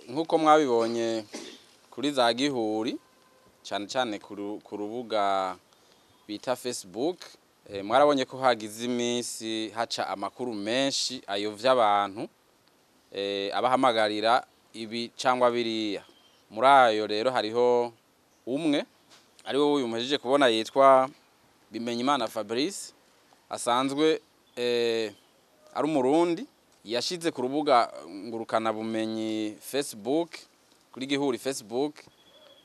Nk'uko mwabibonye kuri za gihuri, cyane cyane ku rubuga bita Facebook, mwarabonye ko hagize iminsi haca amakuru menshi ayovya abantu, abahamagarira ibi cyangwa biriya. Muri ayo rero hariho umwe ari we uyu muhejeje kubona yitwa Bimenyimana Fabrice, asanzwe ari umurundi, yashize ku rubuga ngurukana bumenyi Facebook, kuri gihuri Facebook,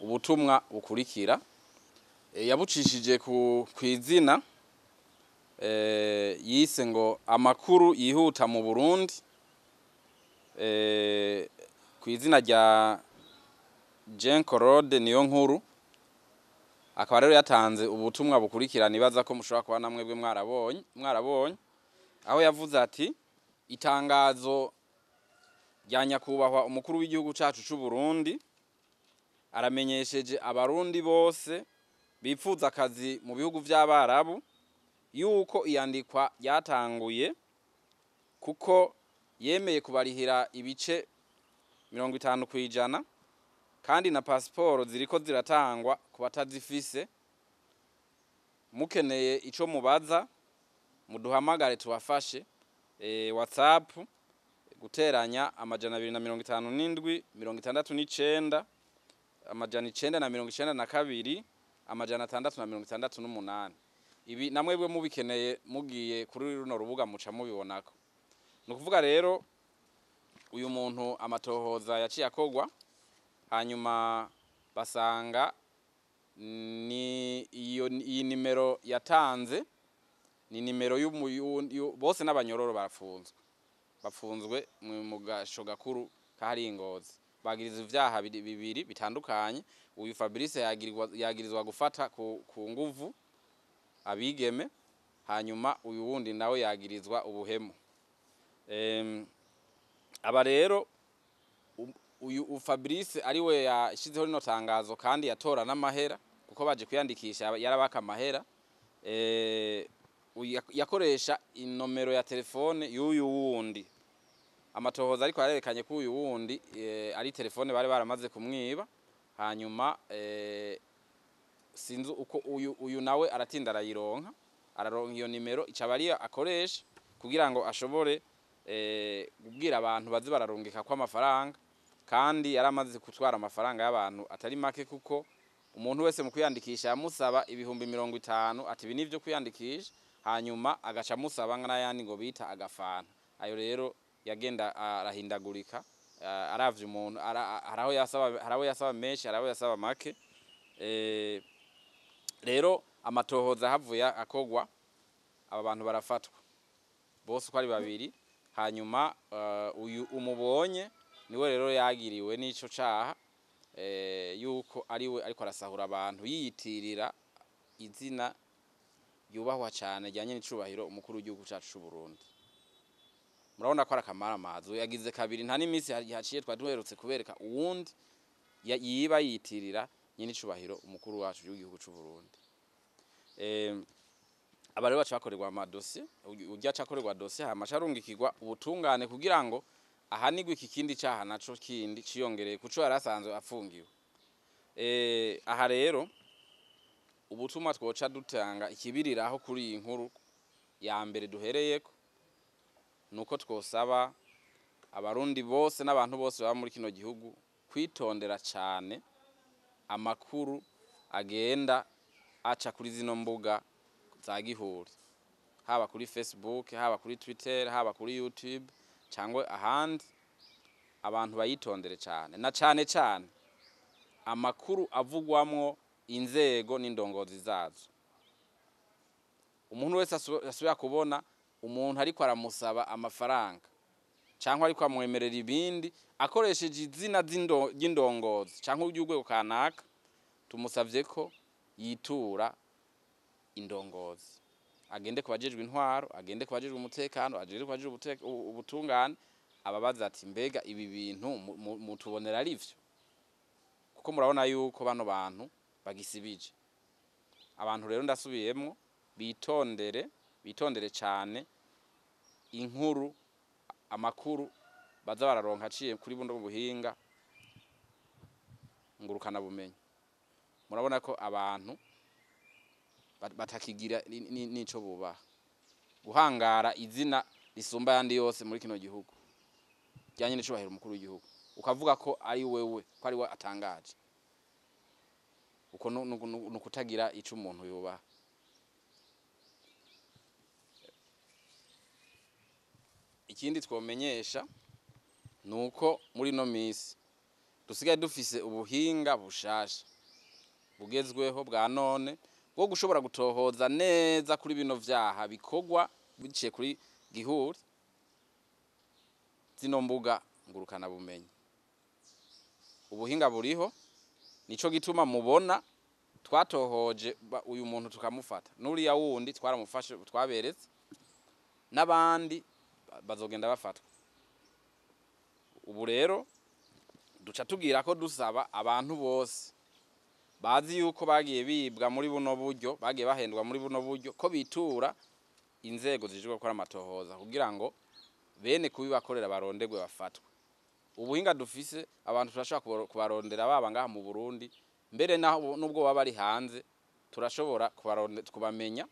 ubutumwa bukurikira. Yabucishije ku kwizina yise ngo "Amakuru yihuta mu Burundi", kwizina rya Jean Claude niyo nkuru. Akaba rero yatanze ubutumwa bukurikira, nibaza ko mushobora kuba namwebwe mwarabonye, aho yavuze ati: "Itangazo rya nyakubahwa umukuru w'igihugu cacu c'u Burundi, aramenyesheje abarundi bose bipfuza akazi mu bihugu vy'abarabu yuko iyandikwa ryatanguye, kuko yemeye kubarihira ibice 50%, kandi na pasiporo ziriko ziratangwa ku batazifise. Mukeneye ico mubaza muduhamagare tubafashe. WhatsApp +257 69 992 668." Ibi namwebwe mubikeneye, mugiye kuri runo rubuga muca mubibonako. Ni ukuvuga rero uyu muntu amatohoza yaciye akogwa, hanyuma basanga ni iyo iyi nimero yatanze ni nimero bose n'abanyororo barafunzwe, bafunzwe mu gasho gakuru kahari Ngozi, bagiriza ivyaha bibiri bitandukanye. Uyu Fabrice yagirizwa gufata ku nguvu abigeme, hanyuma uyu wundi nawe yagirizwa ubuhemu. Aba rero uyu Fabrice ariwe yashizeho rino tangazo, kandi yatora n'amahera kuko baje kwiyandikisha yarabaka amahera. Yakoresha inomero ya telefone y'uyu wundi. Amatohoza ariko yarerekanye ko uyu wundi ari telefone bari baramaze kumwiba. Hanyuma sinzi uko uyu nawe aratinda arayironka, araronka iyo nimero, icaba ariyo akoresha kugira ngo ashobore kubwira abantu baze bararungika ko amafaranga. Kandi yaramaze gutwara amafaranga y'abantu atari make, kuko umuntu wese mu kwiyandikisha yamusaba 50,000, ati ibi nivyo kwiyandikisha, hanyuma agaca amusaba n'ayandi ngo bita agafanta. Ayo rero yagenda arahindagurika, aravye umuntu, haraho yasaba menshi, haraho yasaba make. Rero amatohoza havuye akogwa, aba bantu barafatwa bose uko ari babiri. Hanyuma uyu umubonye niwe rero yagiriwe n'ico caha, yuko ariwe ariko arasahura abantu yiyitirira izina yubahwa cane rya n'icubahiro umukuru w'igihugu cacu c'u Burundi. Murabona ko ari akamaramaza, yagize kabiri, nta n'imisi haciye twari duherutse kubereka uwundi yiba yiyitirira nyene icubahiro umukuru wacu w'igihugu c'u Burundi. Aba rero baca bakorerwa amadosiye, urya aca akorerwa dosiye, hama aca arungikirwa ubutungane kugira ngo ahanigwe iki kindi caha naco kindi ciyongereye kuco yari asanzwe afungiwe. Aha rero ubutumwa twoca dutanga ikibiriraho kuri iyi nkuru ya mbere duhereyeko, nuko twosaba abarundi bose n'abantu bose baba muri kino gihugu kwitondera cane amakuru agenda aca kuri zino mbuga za gihuri, haba kuri Facebook, haba kuri Twitter, haba kuri YouTube cyangwa ahandi. Abantu bayitondere cane, na cane cane amakuru avugwamwo inzego n'indongozi zazo. Umuntu wese asubira kubona umuntu ariko aramusaba amafaranga cyangwa ariko amwemerera ibindi akoresheje izina ry'indongozi cyangwa ry'urwego kanaka, tumusavye ko yitura indongozi, agende kubajejwe intwaro, agende kubajejwe umutekano, agende kubajejwe ubutungane, ababaza ati: "Mbega ibi bintu mutubonera ari vyo?" Kuko murabona yuko bano bantu bagisibije abantu. Rero ndasubiyemwo, bitondere, bitondere cane inkuru, amakuru baza bararonka aciye kuri buno buhinga. ngurukana bumenyi. Murabona ko abantu batakigira nico bubaha, guhangara izina risumba yandi yose muri kino gihugu ryanye n'icubahiro umukuru w'igihugu, ukavuga ko ari wewe, ko ari we atangaje. Uko nukutagira ico umuntu yubaha. Ikindi twomenyesha nuko muri no misi dusigaye dufise ubuhinga bushasha bugezweho bwa none bwo gushobora gutohoza neza kuri bino vyaha bikorwa biciye kuri gihuri zino mbuga ngurukana bumenyi. Ubuhinga buriho, nico gituma mubona twatohoje uyu muntu tukamufata, nuriya wundi twaramufashe twaberetse, n'abandi bazogenda bafatwa. Ubu rero duca tubwira ko dusaba abantu bose bazi yuko bagiye bibwa muri buno buryo, bagiye bahendwa muri buno buryo, ko bitura inzego zijejwe gukora amatohoza kugira ngo bene kubibakorera barondegwe bafatwe. Ubuhinga dufise, abantu turashobora kubarondera baba ngaha mu Burundi, mbere naho nubwo baba bari hanze turashobora kubamenya,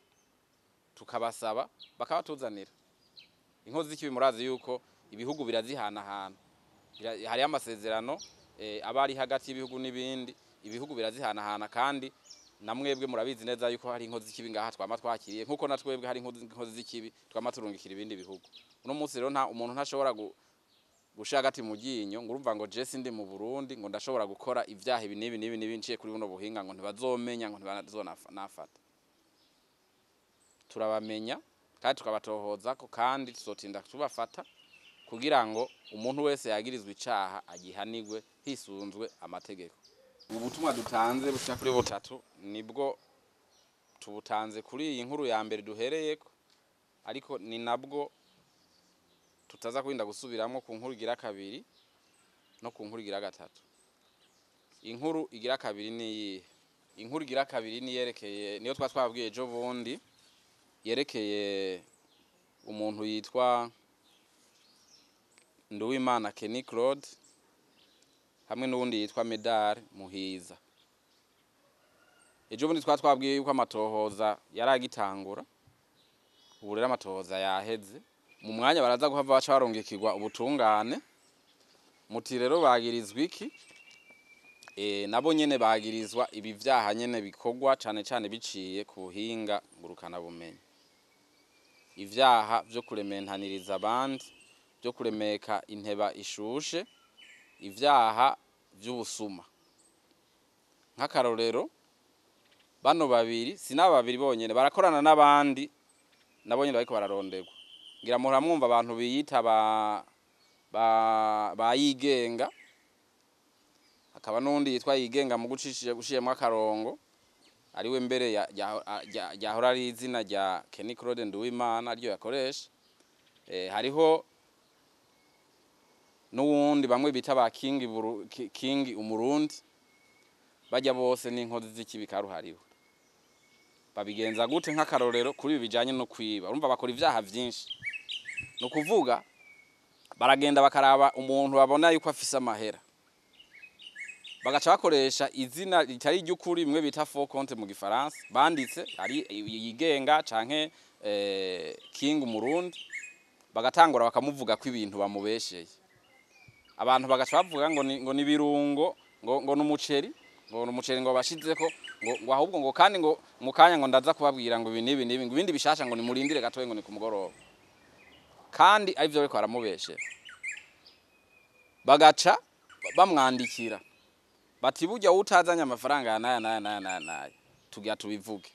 tukabasaba bakabatuzanira. Inkozi z'ikibi murazi yuko ibihugu birazihanahana, hariyo amasezerano aba ari hagati y'ibihugu n'ibindi, ibihugu birazihanahana, kandi na mwebwe murabizi neza yuko hari inkozi z'ikibi ngaha twama twakiriye, nkuko na twebwe hari inkozi z'ikibi twama turungikira ibindi bihugu. Uno munsi rero nta umuntu ntashobora gushira hagati mu ryinyo ngo urumva ngo je sindi mu Burundi, ngo ndashobora gukora ivyaha ibi n'ibi n'ibi n'ibi nciye kuri buno buhinga, ngo ntibazomenya, ngo ntibazonafata. Turabamenya kandi tukabatohozako, kandi tuzotinda tubafata kugira ngo umuntu wese yagirizwe icaha agihanirwe hisunzwe amategeko. Ubutumwa dutanze bushika kuri butatu nibwo tubutanze kuri iyi nkuru ya mbere duhereyeko, ariko ni nabwo tutaza kurinda gusubiramwo ku nkuru igira kabiri no ku nkuru igira gatatu. Inkuru igira kabiri ni iyihe? Inkuru igira kabiri ni yerekeye, niyo twa twabwiye ejo bundi, yerekeye umuntu yitwa Nduwimana Kenny Claude hamwe n'uwundi yitwa Medard Muhiza. Ejo bundi twa twabwiye yuko amatohoza yaragitangura, ubu rero amatohoza yaheze. Mu mwanya baraza guhava baca barungikirwa ubutungane. Muti rero bagirizwa iki? Nabo nyene bagirizwa ibi vyaha nyene bikorwa cane cane biciye ku buhinga ngurukana bumenyi. Ivyaha vyo kurementaniriza abandi, vyo kuremeka inteba ishushe, ivyaha vy'ubusuma. Nk'akarorero bano babiri, si n'aba babiri bonyene, barakorana n'abandi nabo nyene bariko bararonderwa. Ngira muhora mwumva abantu biyita ba yigenga, hakaba n'uwundi yitwa yigenga mu gucishije gushiyemwo akarongo, ariwe mbere ryahora ari izina rya Kenny Claude Nduwimana ryo yakoresha. Hariho n'uwundi bamwe bita ba King King Umurundi, bajya bose n'inkozi z'ikibi karuhariwe. Babigenza gute? Nk'akarorero kuri ibi bijanye no kwiba, urumva bakora ivyaha vyinshi. Ni ukuvuga baragenda bakaraba umuntu babona yuko afise amahera, bagaca bakoresha izina ritari iry'ukuri, bimwe bita faux compte mu gifaransa, banditse ari yigenga canke King Umurundi, bagatangura bakamuvuga ko ibintu bamubesheye. Abantu bagaca bavuga ngo ni, ngo ni birungo, ngo numuceri, ngo numuceri, ngo bashizeko, ngo ahubwo ngo kandi ngo mu kanya ngo ndaza kubabwira ngo ibi nibi nibi, ngo ibindi bishasha, ngo nimurindire gatoye, ngo ni ku mugoroba, kandi arivyo bariko baramubeshera. Bagaca bamwandikira bati burya utazanye amafaranga ya naya naya naya naya naya, tugira tubivuge.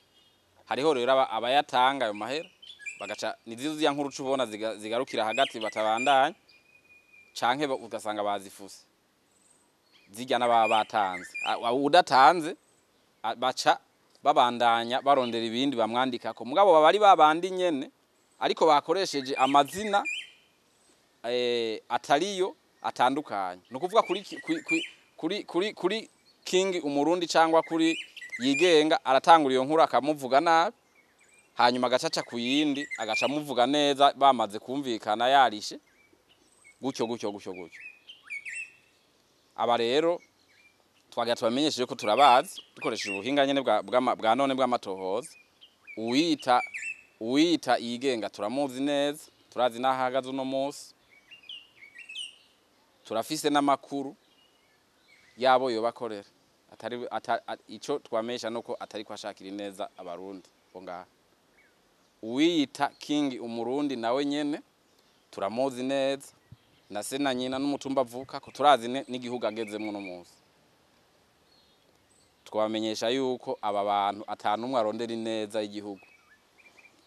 Hariho rero abayatanga ayo mahera, bagaca nizizo ziya nkuru cubona zigarukira hagati batabandanya, canke ugasanga bazifuse zirya n'ababa batanze. Udatanze baca babandanya barondera ibindi bamwandikako, mugabo baba ari babandi nyene, ariko bakoresheje amazina atariyo atandukanye. Ni ukuvuga kuri King Umurundi cyangwa kuri yigenga, aratangura iyo nkuru akamuvuga nabi, hanyuma agacaca ku yindi agaca amuvuga neza, bamaze kumvikana yarishe, gutyo gutyo gutyo gutyo. Aba rero Twagira tubamenyeshe ko turabazi dukoresheje ubuhinga nyene bwa none bw'amatohoza. Uwiyita yigenga turamuzi neza, turazi n'aho ahagaze uno munsi, turafise n'amakuru yabo yobakorera. Atari ico twamesha nuko atari kwashakira neza abarundi bo ngaha. Uwiyita King Umurundi nawe nyene turamuzi neza, na se na nyina n'umutumba avuka ko turazi n'igihugu agezemwo uno munsi. Twabamenyesha yuko aba bantu atanumwe arondera ineza y'igihugu.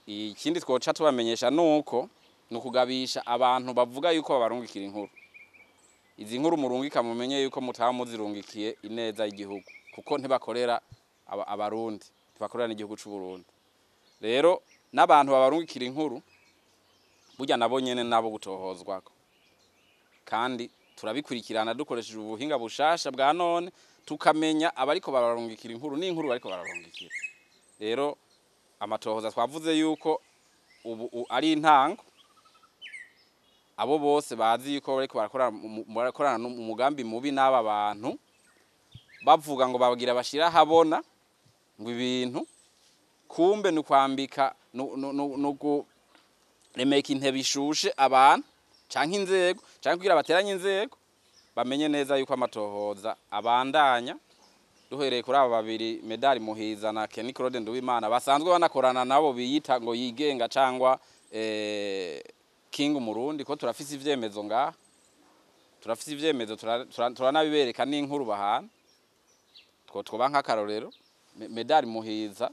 Ikindi twoca tubamenyesha nuko nukugabisha abantu bavuga yuko babarungikira inkuru. Izi nkuru murungika mumenye yuko mutaba muzirungikiye ineza y'igihugu, kuko ntibakorera abarundi, ntibakorera n'igihugu c'u Burundi. Rero n'abantu babarungikira inkuru burya nabo nyene nabo gutohozwako, kandi turabikurikirana dukoresheje ubuhinga bushasha bwa none, tukamenya abariko bararungikira inkuru n'inkuru bariko bararungikira. Rero amatohoza twavuze yuko ubu ari intango, abo bose bazi yuko bariko barakorana umugambi mubi n'aba bantu bavuga ngo babagira bashira habona ngo ibintu, kumbe ni kwambika no kuremeka intebe ishushe abantu canke inzego, canke kugira bateranye inzego, bamenye neza yuko amatohoza abandanya. Duhereye kuri aba babiri Medali Muhiza na Kenny Claude Nduwimana basanzwe banakorana nabo biyita ngo yigenga cangwa King Umurundi, ko turafise ivyemezo ngaha, turafise ivyemezo, turanabibereka n'inkuru bahana. Twoba nk'akarorero, Medali Muhiza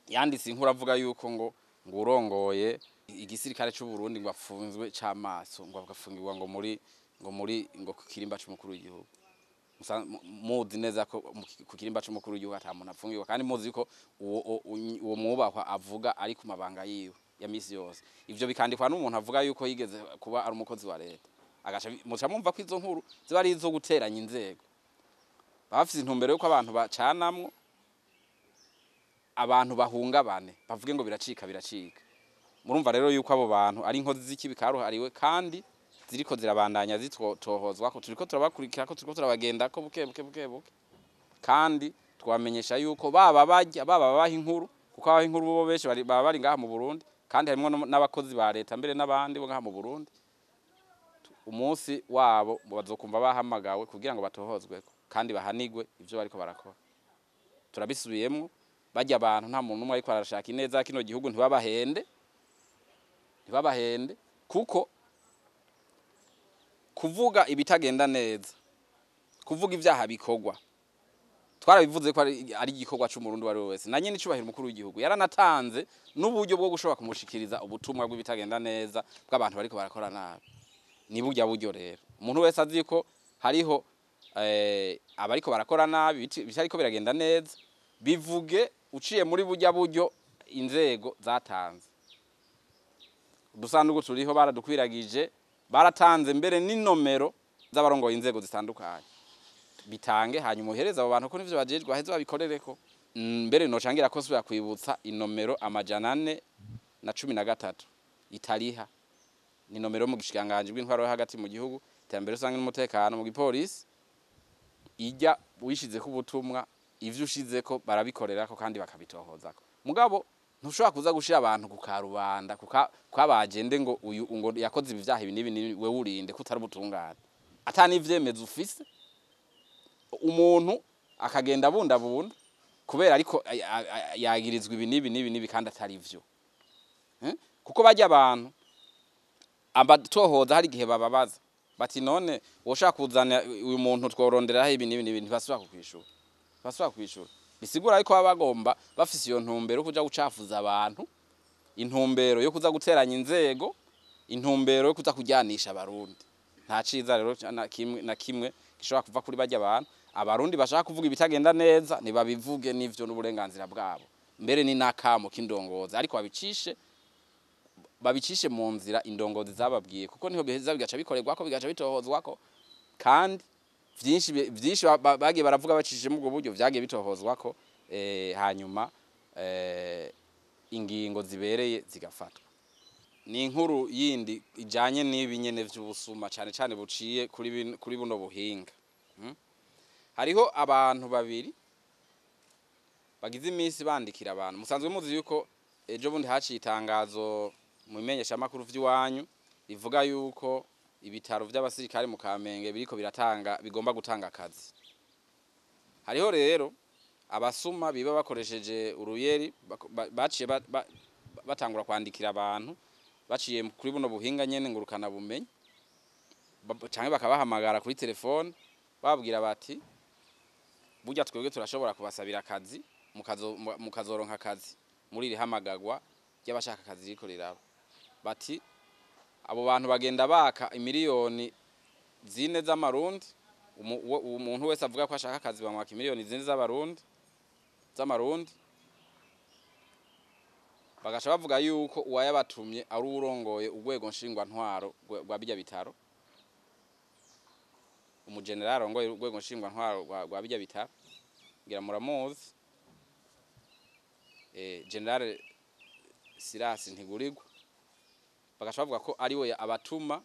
yanditse inkuru avuga yuko ngo urongoye igisirikare c'u Burundi ngo afunzwe c'amaso, ngo agafungirwa ngo muri ngo ku kirimba c'umukuru w'igihugu. Muzi neza ko ku kirimba c'umukuru w'igihugu ata muntu afungirwa, kandi muzi ko uwo mwubahwa avuga ari ku mabanga yiwe ya misi yose. Ivyo bikandikwa n'umuntu avuga yuko yigeze kuba ari umukozi wa leta. Agaca muca mumva ko izo nkuru ziba ari izo guteranya inzego. Bafise intumbero yuko abantu bacanamwo, abantu bahungabane, bavuge ngo biracika biracika. Murumva rero yuko abo bantu ari inkozi z'ikibi karuhariwe, kandi ziriko zirabandanya zitohozwa, ko turiko turabakurikira, ko turiko turabagenda ko buke buke buke buke. Kandi twamenyesha yuko baba bajya baba babaha inkuru, kuko abaha inkuru bo benshi baba bari ngaha mu Burundi, kandi harimwo n'abakozi ba leta mbere n'abandi bo ngaha mu Burundi. Umunsi wabo bazokumva bahamagawe kugira ngo batohozweko kandi bahanigwe ivyo bariko barakora. Turabisubiyemwo, bajya abantu nta muntu umwe ariko arashaka ineza kino gihugu, ntibabahende, ntibabahende, kuko kuvuga ibitagenda neza, kuvuga ivyaha bikorwa, twarabivuze ko ari igikorwa c'umurundi wari wese. Na nyene icubahiro umukuru w'igihugu yaranatanze n'uburyo bwo gushobora kumushikiriza ubutumwa bw'ibitagenda neza bw'abantu bariko barakora nabi. Ni burya buryo rero umuntu wese azi ko hariho abariko barakora nabi, bitariko biragenda neza, bivuge uciye muri burya buryo inzego zatanze. Udusanduku turiho baradukwiragije, baratanze mbere n'inomero z'abarongoye inzego zitandukanye. Bitange hanyuma uhereza abo bantu ko nivyo bajejwe baheze babikorereko. Mbere nocangira ko subira kwibutsa inomero 413 itariha. Ni nomero mu gishikiranganji bw'intwaro yo hagati mu gihugu, iterambere rusange n'umutekano mu gipolisi. Ijya wishizeko ubutumwa, ivyo ushizeko barabikorerako kandi bakabitohozako. Mugabo ntushobora kuza gushira abantu ku karubanda kwabagende ngo uyu ngo yakoze ibi vyaha ibi n'ibi, wewe urinde ko utari ubutungane, ata n'ivyemezo ufise. Umuntu akagenda bunda kubera ariko yagirizwa ibi n'ibi n'ibi n'ibi kandi atari vyo. Kuko bajya abantu abatohoza hari igihe bababaza bati none woshaka kuzana uyu muntu tworonderaho ibi n'ibi n'ibi, ntibasubira kukwishura, ntibasubira kukwishura. Bisigura ariko baba bagomba bafise iyo ntumbero yo kuja gucafuza abantu, intumbero yo kuza guteranya inzego, intumbero yo kuza kujyanisha abarundi. Nta ciza rero na kimwe gishobora kuva kuri bajya abantu. Abarundi bashaka kuvuga ibitagenda neza nibabivuge, nivyo n'uburenganzira bwabo, mbere ni nakamo k'indongozi, ariko babicishe mu nzira indongozi zababwiye, kuko niho biheza bigaca bikorerwako, bigaca bitohozwako. Kandi vyinshi bagiye baravuga bacishije mu buryo vyagiye bitohozwako, hanyuma ingingo zibereye zigafatwa. Ni inkuru yindi ijanye n'ibi nyene vy'ubusuma cane cane buciye kuri buno buhinga. Hariho abantu babiri bagize iminsi bandikira abantu. Musanzwe muzi yuko ejo bundi haciye itangazo mu bimenyeshamakuru vy'iwanyu rivuga yuko ibitaro vy'abasirikare mu Kamenge biriko biratanga, bigomba gutanga akazi. Hariho rero abasuma biba bakoresheje uruyeri, baciye batangura kwandikira abantu baciye kuri buno buhinga nyene ngurukana bumenyi, canke bakabahamagara kuri telefone bababwira bati: "Burya twebwe turashobora kubasabira akazi, mukazoronka akazi muri iri hamagagwa ry'abashaka akazi ririko riraba." Bati abo bantu bagenda baka imiliyoni 4 z'amarundi. Umuntu wese avuga ko ashaka akazi bamwaka imiliyoni 4 z'abarundi, z'amarundi. Bagaca bavuga yuko uwayabatumye ari uwurongoye urwego nshingwantwaro rwa birya bitaro, umujenerali arongoye urwego nshingwantwaro rwa birya bitaro. Ngira muramuzi, General Silas Ntigurirwa. Bagaca bavuga ko ari we abatuma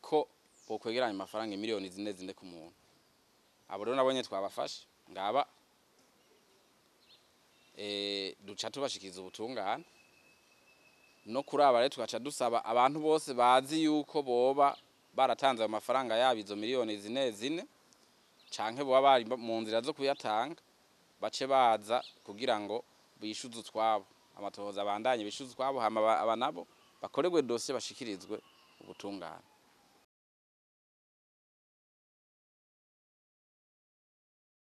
ko bokwegeranya amafaranga imiliyoni 4 4 ku muntu. Abo rero nabo nyene twabafashe ngaba, duca tubashikiza ubutungane. No kuraba rero, tugaca dusaba abantu bose bazi yuko boba baratanze ayo mafaranga yabo, izo miliyoni 4 4, canke boba bari mu nzira zo kuyatanga, bace baza kugira ngo bishuze utwabo, amatohoza abandanye, bishuze utwabo, hama aba nabo bakorerwe dosiye, bashikirizwe ubutungane.